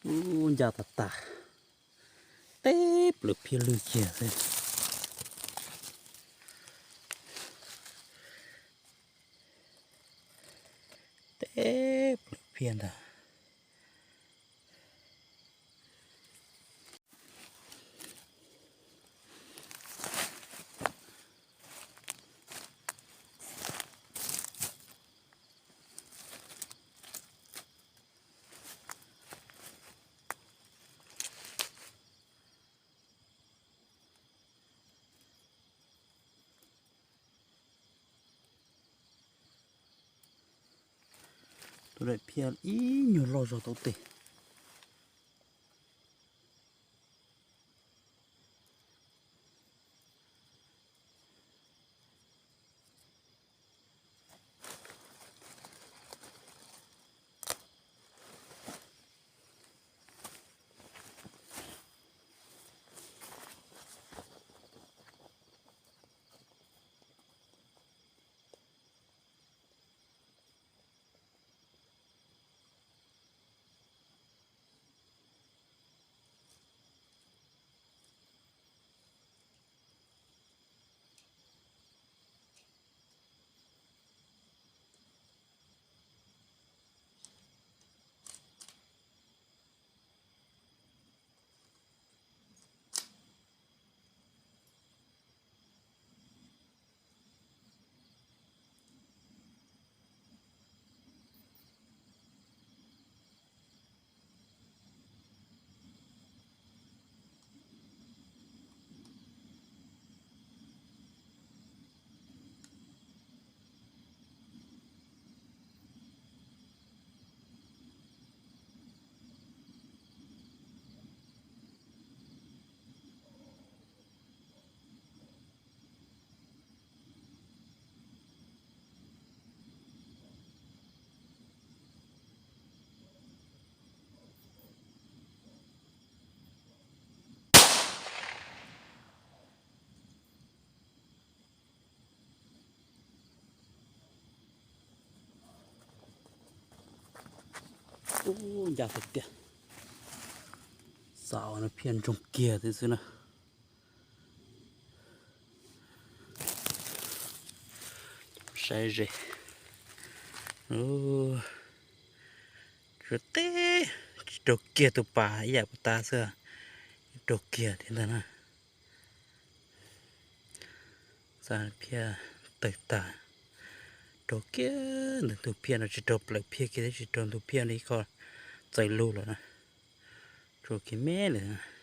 Ub, ncaj tas tas, teb plaws phiaj lwg kiag xwb. Teb plaws phiaj ntag. Tus daim phiaj ib nyuag loj zog tau tes. Ub, ncaj tiag tiag. Xav ua no phiaj ntsoog kiag thiab xwb na. Saib ze. Ub, tsuas teb tsis raug kiag tus pas ib yam puas tas xwb, raug kiag thiab ntag na. Xav phiaj tawg tag, raug kiag ntug phiaj no, tsis raug plaws phiaj kiag thiab tsis raug ntug phiaj no ib qho txawm lug lawm na. Tsuas kiag me lawm.